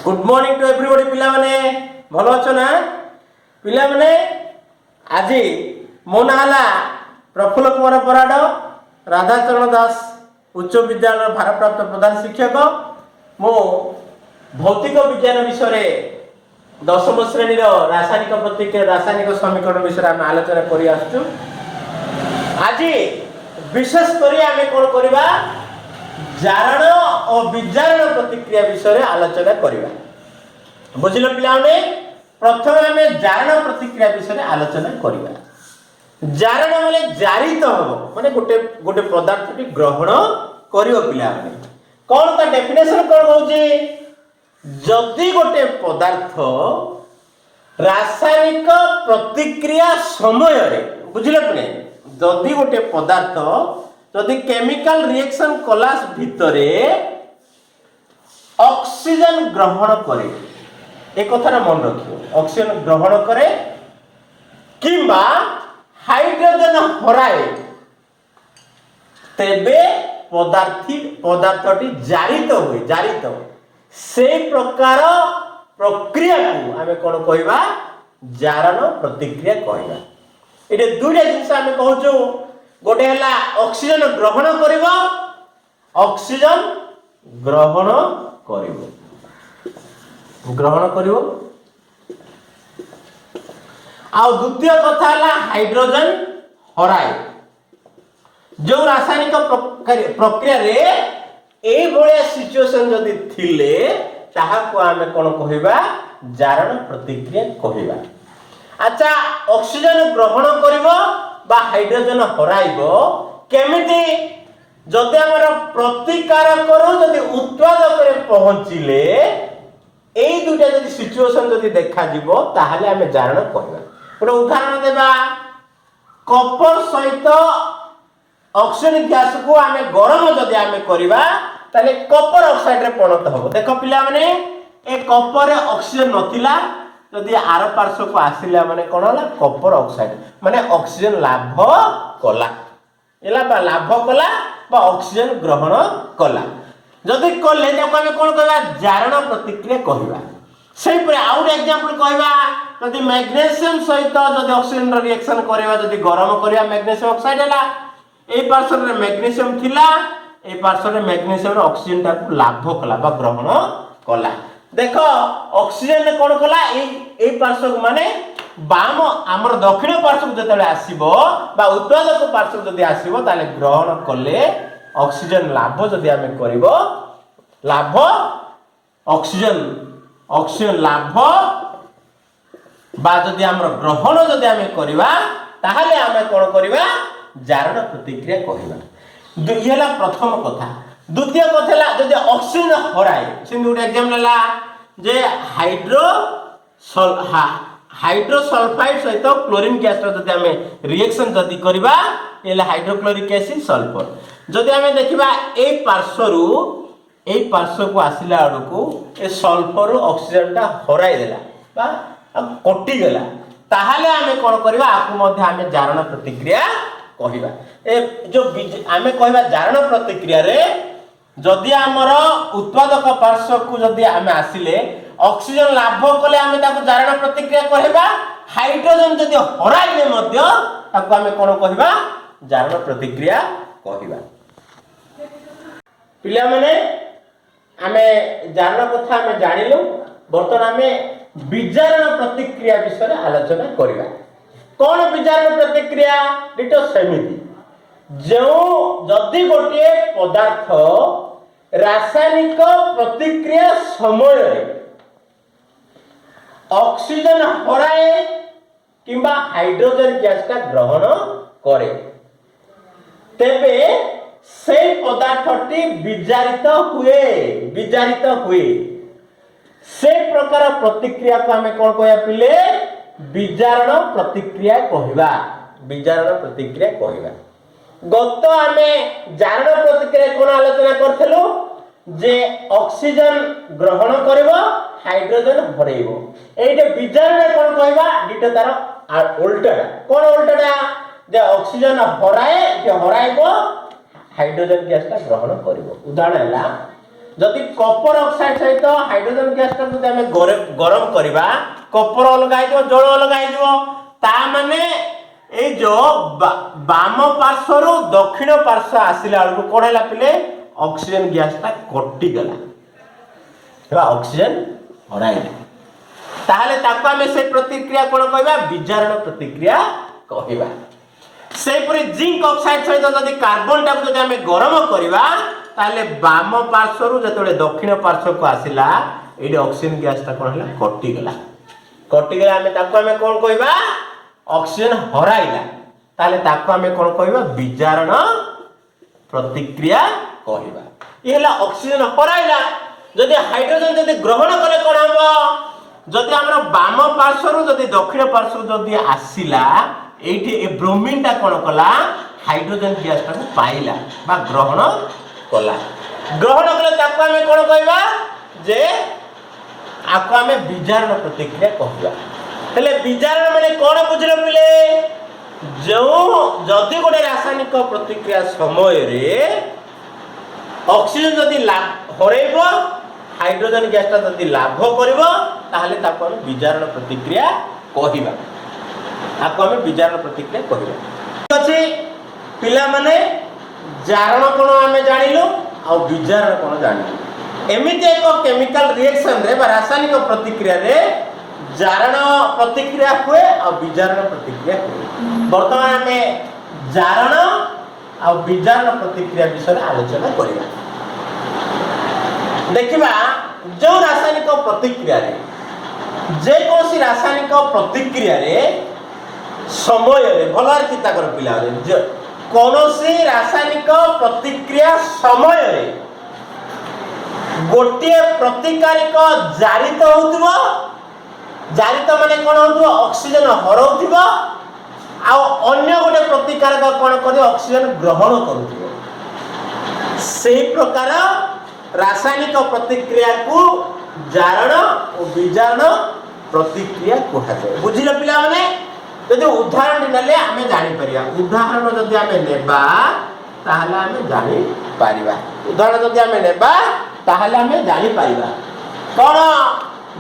Good morning to everybody. ପିଲାମାନେ, ଭଲ ଅଛ ନା? ପିଲାମାନେ, ଆଜି ମୋ ନାଁ ହେଲା ପ୍ରଫୁଲ୍ଲ କୁମାର ବରାଡ଼, ରାଧାଚରଣ ଦାସ ଉଚ୍ଚ ବିଦ୍ୟାଳୟର ଭାରପ୍ରାପ୍ତ ପ୍ରଧାନ ଶିକ୍ଷକ। ମୁଁ ଭୌତିକ ବିଜ୍ଞାନ ବିଷୟରେ ଦଶମ ଶ୍ରେଣୀର ରାସାୟନିକ ପ୍ରତିକ୍ରିୟା, ରାସାୟନିକ ସମୀକରଣ ବିଷୟରେ ଆମେ ଆଲୋଚନା କରି ଆସୁଛୁ। ଆଜି ବିଶେଷ କରି ଆମେ କ'ଣ କରିବା? ଜାରଣ ଓ ବିଜାରଣ ପ୍ରତିକ୍ରିୟା ବିଷୟରେ ଆଲୋଚନା କରିବା। ବୁଝିଲ ପିଲାମାନେ? ପ୍ରଥମେ ଆମେ ଜାରଣ ପ୍ରତିକ୍ରିୟା ବିଷୟରେ ଆଲୋଚନା କରିବା। ଜାରଣ ମାନେ ଜାରିତ ହବ, ମାନେ ଗୋଟେ ଗୋଟେ ପଦାର୍ଥଟି ଗ୍ରହଣ କରିବ। ପିଲାମାନେ, କ'ଣ ତା ଡେଫିନେସନ କ'ଣ କହୁଛି? ଯଦି ଗୋଟେ ପଦାର୍ଥ ରାସାୟନିକ ପ୍ରତିକ୍ରିୟା ସମୟରେ, ବୁଝିଲେ ପିଲେ, ଯଦି ଗୋଟେ ପଦାର୍ଥ ଯଦି କେମିକାଲ ରିଏକ୍ସନ କଲା ଭିତରେ ଅକ୍ସିଜେନ ଗ୍ରହଣ କରେ, ଏ କଥାଟା ମନେ ରଖିବ, ଅକ୍ସିଜେନ ଗ୍ରହଣ କରେ କିମ୍ବା ହାଇଡ୍ରୋଜେନ ହରାଏ, ତେବେ ପଦାର୍ଥଟି ଜାରିତ ହୁଏ। ଜାରିତ ସେଇ ପ୍ରକାର ପ୍ରକ୍ରିୟାକୁ ଆମେ କ'ଣ କହିବା? ଜାରଣ ପ୍ରତିକ୍ରିୟା କହିବା। ଏଠି ଦୁଇଟା ଜିନିଷ ଆମେ କହୁଛୁ। ଗୋଟେ ହେଲା ଅକ୍ସିଜେନ ଗ୍ରହଣ କରିବ, ଅକ୍ସିଜେନ ଗ୍ରହଣ କରିବ, ଗ୍ରହଣ କରିବ, ଆଉ ଦ୍ୱିତୀୟ କଥା ହେଲା ହାଇଡ୍ରୋଜେନ ହରାଏ। ଯୋଉ ରାସାୟନିକ ପ୍ରକ୍ରିୟାରେ ଏଇଭଳିଆ ସିଚୁଏସନ ଯଦି ଥିଲେ, ତାହାକୁ ଆମେ କ'ଣ କହିବା? ଜାରଣ ପ୍ରତିକ୍ରିୟା କହିବା। ଆଚ୍ଛା, ଅକ୍ସିଜେନ ଗ୍ରହଣ କରିବ ବା ହାଇଡ୍ରୋଜେନ ହରାଇବ କେମିତି? ଯଦି ଆମର ପ୍ରତିକାରକରୁ ଯଦି ଉତ୍ପାଦକରେ ପହଞ୍ଚିଲେ, ଏଇ ଦୁଇଟା ଯଦି ସିଚୁଏସନ ଯଦି ଦେଖାଯିବ, ତାହେଲେ ଆମେ ଜାରଣ କହିବା। ଗୋଟେ ଉଦାହରଣ ଦେବା। କପର ସହିତ ଅକ୍ସିଜେନ ଗ୍ୟାସକୁ ଆମେ ଗରମ ଯଦି ଆମେ କରିବା, ତାହେଲେ କପର ଅକ୍ସାଇଡରେ ପରିଣତ ହବ। ଦେଖ ପିଲାମାନେ, ଏ କପରରେ ଅକ୍ସିଜେନ ନଥିଲା, ଯଦି ଆର ପାର୍ଶ୍ୱକୁ ଆସିଲା ମାନେ କ'ଣ ହେଲା? କପର ଅକ୍ସାଇଡ, ମାନେ ଅକ୍ସିଜେନ ଲାଭ କଲା ହେଲା, ବା ଲାଭ କଲା ବା ଅକ୍ସିଜେନ ଗ୍ରହଣ କଲା। ଯଦି କଲେ, ତାକୁ ଆମେ କ'ଣ କହିବା? ଜାରଣ ପ୍ରତିକ୍ରିୟା କହିବା। ସେହିପରି ଆଉ ଗୋଟେ ଏକ୍ଜାମ୍ପଲ କହିବା। ଯଦି ମ୍ୟାଗ୍ନେସିୟମ ସହିତ ଯଦି ଅକ୍ସିଜେନର ରିଏକ୍ସନ କରିବା, ଯଦି ଗରମ କରିବା, ମ୍ୟାଗ୍ନେସିୟମ ଅକ୍ସାଇଡ ହେଲା। ଏଇ ପାର୍ଶ୍ୱରେ ମ୍ୟାଗ୍ନେସିୟମ ଥିଲା, ଏଇ ପାର୍ଶ୍ୱରେ ମ୍ୟାଗ୍ନେସିୟମର ଅକ୍ସିଜେନଟାକୁ ଲାଭ କଲା ବା ଗ୍ରହଣ କଲା। ଦେଖ, ଅକ୍ସିଜେନ କ'ଣ କଲା? ଏଇ ପାର୍ଶ୍ୱକୁ, ମାନେ ବାମ ଆମର ଦକ୍ଷିଣ ପାର୍ଶ୍ୱକୁ ଯେତେବେଳେ ଆସିବ ବା ଉତ୍ପାଦକ ପାର୍ଶ୍ୱକୁ ଯଦି ଆସିବ, ତାହେଲେ ଗ୍ରହଣ କଲେ, ଅକ୍ସିଜେନ ଲାଭ ଯଦି ଆମେ କରିବ, ଲାଭ ଅକ୍ସିଜେନ, ଅକ୍ସିଜେନ ଲାଭ ବା ଯଦି ଆମର ଗ୍ରହଣ ଯଦି ଆମେ କରିବା, ତାହେଲେ ଆମେ କ'ଣ କରିବା? ଜାରଣ ପ୍ରତିକ୍ରିୟା କହିବା। ଇଏ ହେଲା ପ୍ରଥମ କଥା। ଦ୍ୱିତୀୟ କଥା ହେଲା ଯଦି ଅକ୍ସିଜେନ ହରାଏ। ସେମିତି ଗୋଟେ ଏକ୍ଜାମ୍ପଲ ହେଲା ଯେ ହାଇଡ୍ରୋସଲଫାଇଡ୍ ସହିତ କ୍ଲୋରିନ୍ ଗ୍ୟାସର ଯଦି ଆମେ ରିଏକ୍ସନ ଯଦି କରିବା, ହେଲେ ହାଇଡ୍ରୋକ୍ଲୋରିକ୍ ଏସିଡ୍, ସଲଫର। ଯଦି ଆମେ ଦେଖିବା, ଏଇ ପାର୍ଶ୍ୱରୁ ଏଇ ପାର୍ଶ୍ୱକୁ ଆସିଲା ବେଳକୁ ଏ ସଲଫରରୁ ଅକ୍ସିଜେନଟା ହରାଇ ଦେଲା ବା କଟିଗଲା, ତାହେଲେ ଆମେ କ'ଣ କରିବା? ଆକୁ ମଧ୍ୟ ଆମେ ଜାରଣ ପ୍ରତିକ୍ରିୟା କହିବା। ଏ ଯୋଉ ଆମେ କହିବା, ଜାରଣ ପ୍ରତିକ୍ରିୟାରେ ଯଦି ଆମର ଉତ୍ପାଦକ ପାର୍ଶ୍ୱକୁ ଯଦି ଆମେ ଆସିଲେ, ଅକ୍ସିଜେନ ଲାଭ କଲେ ଆମେ ତାକୁ ଜାରଣ ପ୍ରତିକ୍ରିୟା କହିବା। ହାଇଡ୍ରୋଜେନ ଯଦି ହରାଇଲେ ମଧ୍ୟ ତାକୁ ଆମେ କ'ଣ କହିବା? ଜାରଣ ପ୍ରତିକ୍ରିୟା କହିବା। ପିଲାମାନେ, ଆମେ ଜାରଣ କଥା ଆମେ ଜାଣିଲୁ। ବର୍ତ୍ତମାନ ଆମେ ବିଜାରଣ ପ୍ରତିକ୍ରିୟା ବିଷୟରେ ଆଲୋଚନା କରିବା। କ'ଣ ବିଜାରଣ ପ୍ରତିକ୍ରିୟା? ଡିଟୋ ସେମିତି, ଯେଉଁ ଯଦି ଗୋଟିଏ ପଦାର୍ଥ ରାସାୟନିକ ପ୍ରତିକ୍ରିୟା ସମୟରେ ଅକ୍ସିଜେନ ହରାଏ କିମ୍ବା ହାଇଡ୍ରୋଜେନ ଗ୍ୟାସଟା ଗ୍ରହଣ କରେ, ତେବେ ସେଇ ପଦାର୍ଥଟି ବିଜାରିତ ହୁଏ, ବିଜାରିତ ହୁଏ। ସେ ପ୍ରକାର ପ୍ରତିକ୍ରିୟାକୁ ଆମେ କ'ଣ କହିବା ପିଲେ? ବିଜାରଣ ପ୍ରତିକ୍ରିୟା କହିବା, ବିଜାରଣ ପ୍ରତିକ୍ରିୟା କହିବା। ଗତ ଆମେ ଜାରଣ ପ୍ରତିକ୍ରିୟା କ'ଣ ଆଲୋଚନା କରିଥିଲୁ ଯେ ଅକ୍ସିଜେନ ଗ୍ରହଣ କରିବ, ହାଇଡ୍ରୋଜେନ ହରେଇବ। ଏଇଟା ବିଜାରଣ କ'ଣ କହିବା? ଡିଟୋ ତାର ଓଲଟାଟା। କ'ଣ ଓଲଟାଟା? ଯେ ଅକ୍ସିଜେନ ହରାଏ, ଯେ ହରାଇବ, ହାଇଡ୍ରୋଜେନ ଗ୍ୟାସଟା ଗ୍ରହଣ କରିବ। ଉଦାହରଣ ହେଲା, ଯଦି କପର ଅକ୍ସାଇଡ୍ ସହିତ ହାଇଡ୍ରୋଜେନ ଗ୍ୟାସଟାକୁ ଯଦି ଆମେ ଗରମ କରିବା, କପର ଅଲଗା ହେଇଯିବ, ଜଳ ଅଲଗା ହେଇଯିବ। ତା ମାନେ ଏଇ ଯୋଉ ବାମ ପାର୍ଶ୍ୱରୁ ଦକ୍ଷିଣ ପାର୍ଶ୍ୱ ଆସିଲା ବେଳକୁ କଣ ହେଲା ପିଲେ? ଅକ୍ସିଜେନ ଗ୍ୟାସଟା କଟିଗଲା ବା ଅକ୍ସିଜେନ ହରାଇଲା। ତାହେଲେ ତାକୁ ଆମେ ସେ ପ୍ରତିକ୍ରିୟା କଣ କହିବା? ବିଜାରଣ ପ୍ରତିକ୍ରିୟା କହିବା। ସେହିପରି ଜିଙ୍କ ଅକ୍ସାଇଡ୍ ସହିତ ଯଦି କାର୍ବନଟାକୁ ଯଦି ଆମେ ଗରମ କରିବା, ତାହେଲେ ବାମ ପାର୍ଶ୍ୱରୁ ଯେତେବେଳେ ଦକ୍ଷିଣ ପାର୍ଶ୍ୱକୁ ଆସିଲା, ଏଇଠି ଅକ୍ସିଜେନ ଗ୍ୟାସଟା କଣ ହେଲା? କଟିଗଲା। କଟିଗଲା, ଆମେ ତାକୁ ଆମେ କଣ କହିବା? ଅକ୍ସିଜେନ ହରାଇଲା। ତାହେଲେ ତାକୁ ଆମେ କଣ କହିବା? ବିଜାରଣ ପ୍ରତିକ୍ରିୟା କହିବା। ଇଏ ହେଲା ଅକ୍ସିଜେନ ହରାଇଲା। ଯଦି ହାଇଡ୍ରୋଜେନ ଯଦି ଗ୍ରହଣ କଲେ କଣ ହବ? ଯଦି ଆମର ବାମ ପାର୍ଶ୍ୱରୁ ଯଦି ଦକ୍ଷିଣ ପାର୍ଶ୍ୱରୁ ଯଦି ଆସିଲା, ଏଇଠି ଏ ବ୍ରୋମିନଟା କଣ କଲା? ହାଇଡ୍ରୋଜେନ ଗ୍ୟାସଟାକୁ ପାଇଲା ବା ଗ୍ରହଣ କଲା। ଗ୍ରହଣ କଲେ ତାକୁ ଆମେ କଣ କହିବା ଯେ ଆକୁ ଆମେ ବିଜାରଣ ପ୍ରତିକ୍ରିୟା କହିବା। ହେଲେ ବିଜାରଣ ମାନେ କଣ ବୁଝିଲ ପିଲେ? ଯେଉଁ ଯଦି ଗୋଟେ ରାସାୟନିକ ପ୍ରତିକ୍ରିୟା ସମୟରେ ଅକ୍ସିଜେନ ଯଦି ହରେଇବ, ହାଇଡ୍ରୋଜେନ ଗ୍ୟାସଟା ଯଦି ଲାଭ କରିବ, ତାହେଲେ ତାକୁ ଆମେ ବିଜାରଣ ପ୍ରତିକ୍ରିୟା କହିବା। ତାକୁ ଆମେ ବିଜାରଣ ପ୍ରତିକ୍ରିୟା କହିବା। ଠିକ ଅଛି ପିଲାମାନେ, ଜାରଣ କଣ ଆମେ ଜାଣିଲୁ ଆଉ ବିଜାରଣ କଣ ଜାଣିଲୁ। ଏମିତି ଏକ କେମିକାଲ ରିଏକ୍ସନରେ ବା ରାସାୟନିକ ପ୍ରତିକ୍ରିୟାରେ ଜାରଣ ପ୍ରତିକ୍ରିୟା ହୁଏ ଆଉ ବିଜାରଣ ପ୍ରତିକ୍ରିୟା ହୁଏ। ବର୍ତ୍ତମାନ ଆମେ ଜାରଣ ଆଉ ବିଜାରଣ ପ୍ରତିକ୍ରିୟା ବିଷୟରେ ଆଲୋଚନା କରିବା। ଦେଖିବା, ଯେଉଁ ରାସାୟନିକ ପ୍ରତିକ୍ରିୟାରେ, ଯେକୌଣସି ରାସାୟନିକ ପ୍ରତିକ୍ରିୟାରେ ସମୟରେ, ଭଲରେ ଚିନ୍ତା କର ପିଲାମାନେ, କୌଣସି ରାସାୟନିକ ପ୍ରତିକ୍ରିୟା ସମୟରେ ଗୋଟିଏ ପ୍ରତିକାରକ ଜାରିତ ହଉଥିବ। ଜାରିତ ମାନେ କଣ ହଉଥିବ? ଅକ୍ସିଜେନ ହରଉଥିବ। ଆଉ ଅନ୍ୟ ଗୋଟେ ପ୍ରତିକାରକ କଣ କରିବ? ଅକ୍ସିଜେନ ଗ୍ରହଣ କରୁଥିବ। ସେଇ ପ୍ରକାର ରାସାୟନିକ ପ୍ରତିକ୍ରିୟାକୁ ଜାରଣ ଓ ବିଜାରଣ ପ୍ରତିକ୍ରିୟା କୁହାଯାଏ। ବୁଝିଲ ପିଲାମାନେ? ଯଦି ଉଦାହରଣ ନେଲେ ଆମେ ଜାଣିପାରିବା। ଉଦାହରଣ ଯଦି ଆମେ ନେବା, ତାହେଲେ ଆମେ ଜାଣିପାରିବା। ଉଦାହରଣ ଯଦି ଆମେ ନେବା, ତାହେଲେ ଆମେ ଜାଣିପାରିବା କଣ?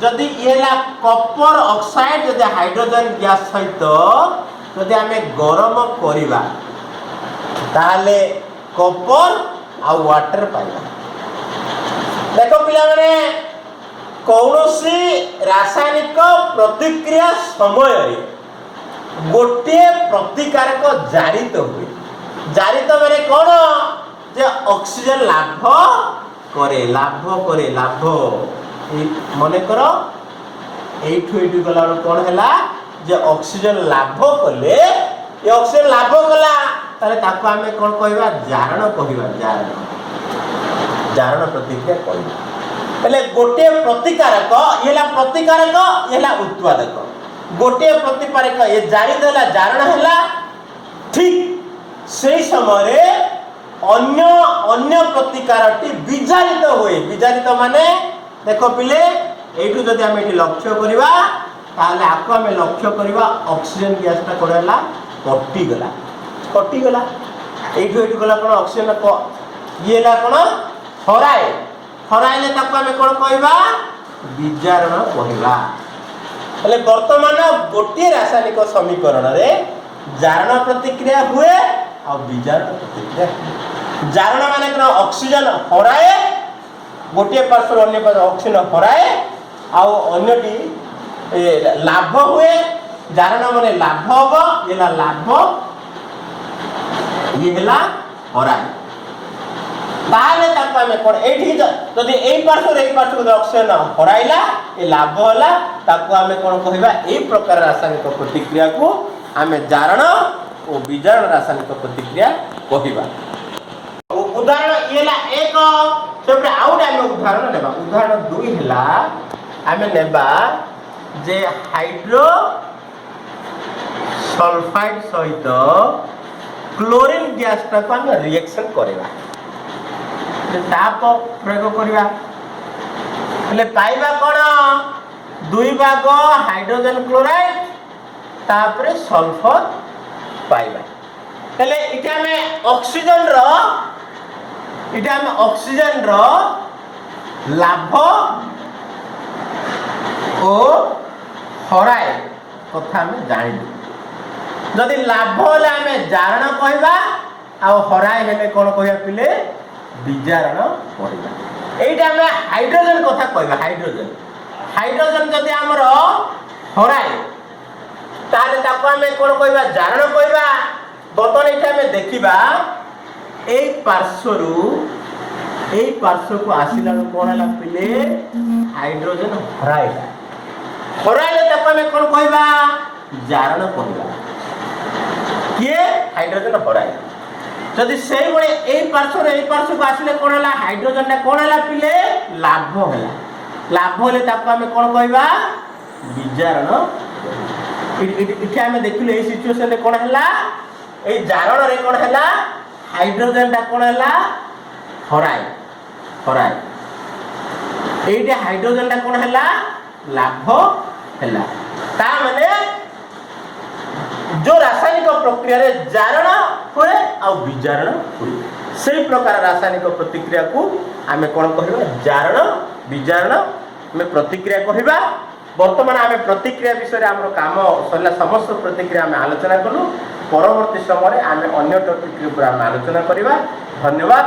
ଯଦି ଇଏ ହେଲା କପର ଅକ୍ସାଇଡ୍, ଯଦି ହାଇଡ୍ରୋଜେନ ଗ୍ୟାସ ସହିତ ଯଦି ଆମେ ଗରମ କରିବା, ତାହେଲେ କପର ଆଉ ୱାଟର ପାଇବା। ଦେଖ ପିଲାମାନେ, କୌଣସି ରାସାୟନିକ ପ୍ରତିକ୍ରିୟା ସମୟରେ ଗୋଟିଏ ପ୍ରତିକାରକ ଜାରିତ ହୁଏ। ଜାରିତ ମାନେ କଣ ଯେ ଅକ୍ସିଜେନ ଲାଭ କରେ, ଲାଭ କରେ, ଲାଭ। ଏଇ ମନେକର ଏଇଠୁ ଏଇଠୁ ଗଲା ବେଳକୁ କଣ ହେଲା ଯେ ଅକ୍ସିଜେନ ଲାଭ କଲେ। ଏ ଅକ୍ସିଜେନ ଲାଭ କଲା, ତାହେଲେ ତାକୁ ଆମେ କଣ କହିବା? ଜାରଣ କହିବା। ଜାରଣ ପ୍ରତିକ୍ରିୟା କହିବା। ହେଲେ ଗୋଟିଏ ପ୍ରତିକାରକ, ଇଏ ହେଲା ପ୍ରତିକାରକ, ଇଏ ହେଲା ଉତ୍ପାଦକ। ଗୋଟିଏ ପ୍ରତିକାରକ ଏ ଜାରିତ ହେଲା, ଜାରଣ ହେଲା। ଠିକ ସେଇ ସମୟରେ ଅନ୍ୟ ଅନ୍ୟ ପ୍ରତିକାରଟି ବିଜାରିତ ହୁଏ। ବିଜାରିତ ମାନେ ଦେଖ ପିଲେ, ଏଇଠୁ ଯଦି ଆମେ ଏଠି ଲକ୍ଷ୍ୟ କରିବା, ତାହେଲେ ଆକୁ ଆମେ ଲକ୍ଷ୍ୟ କରିବା, ଅକ୍ସିଜେନ ଗ୍ୟାସଟା କଣ ହେଲା? କଟିଗଲା, କଟିଗଲା। ଏଇଠୁ ଏଇଠୁ ଗଲା କଣ? ଅକ୍ସିଜେନ ଇଏ ହେଲା କଣ? ହରାଏ। ହରାଇଲେ ତାକୁ ଆମେ କଣ କହିବା? ବିଜାରଣ କହିବା। ହେଲେ ବର୍ତ୍ତମାନ ଗୋଟିଏ ରାସାୟନିକ ସମୀକରଣରେ ଜାରଣ ପ୍ରତିକ୍ରିୟା ହୁଏ ଆଉ ବିଜାରଣ ପ୍ରତିକ୍ରିୟା ହୁଏ। ଜାରଣ ମାନେ କଣ? ଅକ୍ସିଜେନ ହରାଏ। ଗୋଟିଏ ପାର୍ଶ୍ୱରୁ ଅନ୍ୟ ପାର୍ଶ୍ୱ ଅକ୍ସିଜେନ ହରାଏ ଆଉ ଅନ୍ୟଟି ଲାଭ ହୁଏ। ଜାରଣ ମାନେ ଲାଭ ହବ। ଇଏ ହେଲା ଲାଭ, ଇଏ ହେଲା ହରାଏ। ତାହେଲେ ତାକୁ ଆମେ କଣ? ଏଇଠି ଯଦି ଏଇ ପାର୍ଶ୍ୱରୁ ଏଇ ପାର୍ଶ୍ୱକୁ ଯଦି ଅକ୍ସିଜେନ ହରାଇଲା, ଏ ଲାଭ ହେଲା, ତାକୁ ଆମେ କଣ କହିବା? ଏଇ ପ୍ରକାର ରାସାୟନିକ ପ୍ରତିକ୍ରିୟାକୁ ଆମେ ଜାରଣ ଓ ବିଜାରଣ ରାସାୟନିକ ପ୍ରତିକ୍ରିୟା କହିବା। ଉଦାହରଣ ଇଏ ହେଲା ଏକ। ସେପଟେ ଆଉ ଗୋଟେ ଆମେ ଉଦାହରଣ ନେବା। ଉଦାହରଣ 2 ହେଲା, ଆମେ ନେବା ଯେ ହାଇଡ୍ରୋ ସଲଫାଇଡ୍ ସହିତ କ୍ଲୋରିନ୍ ଗ୍ୟାସଟାକୁ ଆମେ ରିଏକ୍ସନ କରିବା, ଯେ ତାପ ପ୍ରୟୋଗ କରିବା, ହେଲେ ପାଇବା କଣ? 2 ଭାଗ ହାଇଡ୍ରୋଜେନ କ୍ଲୋରାଇଡ୍, ତାପରେ ସଲଫର ପାଇବା। ହେଲେ ଏଠି ଆମେ ଅକ୍ସିଜେନର ଲାଭ ଓ ହରାଏ କଥା ଆମେ ଜାଣିଲୁ। ଯଦି ଲାଭ ହେଲେ ଆମେ ଜାରଣ କହିବା, ଆଉ ହରାଏ ହେଲେ କ'ଣ କହିବା ପିଲେ? ବିଜାରଣ କହିବା। ଏଇଟା ଆମେ ହାଇଡ୍ରୋଜେନ କଥା କହିବା। ହାଇଡ୍ରୋଜେନ ଯଦି ଆମର ହରାଏ, ତାହେଲେ ତାକୁ ଆମେ କ'ଣ କହିବା? ଜାରଣ କହିବା। ବର୍ତ୍ତମାନ ଏଇଠି ଆମେ ଦେଖିବା, ଏଇ ପାର୍ଶ୍ୱରୁ ଏଇ ପାର୍ଶ୍ୱକୁ ଆସିଲା ବେଳକୁ କ'ଣ ହେଲା ପିଲେ? ହାଇଡ୍ରୋଜେନ ହରାଇଲା। ହରାଇଲେ ତାକୁ ଆମେ କ'ଣ କହିବା? ଜାରଣ କହିବା। କିଏ ହାଇଡ୍ରୋଜେନ ହରାଇଲା। ଯଦି ସେଇଭଳି ଏଇ ପାର୍ଶ୍ୱରୁ ଏଇ ପାର୍ଶ୍ୱକୁ ଆସିଲେ କ'ଣ ହେଲା? ହାଇଡ୍ରୋଜେନଟା କ'ଣ ହେଲା ପିଲେ? ଲାଭ ହେଲା। ଲାଭ ହେଲେ ତାକୁ ଆମେ କ'ଣ କହିବା? ବିଜାରଣ। ଏଠି ଆମେ ଦେଖିଲୁ, ଏଇ ସିଚୁଏସନରେ କ'ଣ ହେଲା? ଏଇ ଜାରଣରେ କ'ଣ ହେଲା? ହାଇଡ୍ରୋଜେନଟା କ'ଣ ହେଲା? ହରାଏ। ଏଇଠି ହାଇଡ୍ରୋଜେନଟା କ'ଣ ହେଲା? ଲାଭ ହେଲା। ତା ମାନେ ଯୋଉ ରାସାୟନିକ ପ୍ରକ୍ରିୟାରେ ଜାରଣ ହୁଏ ଆଉ ବିଜାରଣ ହୁଏ, ସେଇ ପ୍ରକାର ରାସାୟନିକ ପ୍ରତିକ୍ରିୟାକୁ ଆମେ କ'ଣ କହିବା? ଜାରଣ ବିଜାରଣ ଆମେ ପ୍ରତିକ୍ରିୟା କହିବା। ବର୍ତ୍ତମାନ ଆମେ ପ୍ରତିକ୍ରିୟା ବିଷୟରେ ଆମର କାମ ସରିଲା। ସମସ୍ତ ପ୍ରତିକ୍ରିୟା ଆମେ ଆଲୋଚନା କଲୁ। ପରବର୍ତ୍ତୀ ସମୟରେ ଆମେ ଅନ୍ୟ ଟପିକ୍ ଉପରେ ଆମେ ଆଲୋଚନା କରିବା। ଧନ୍ୟବାଦ।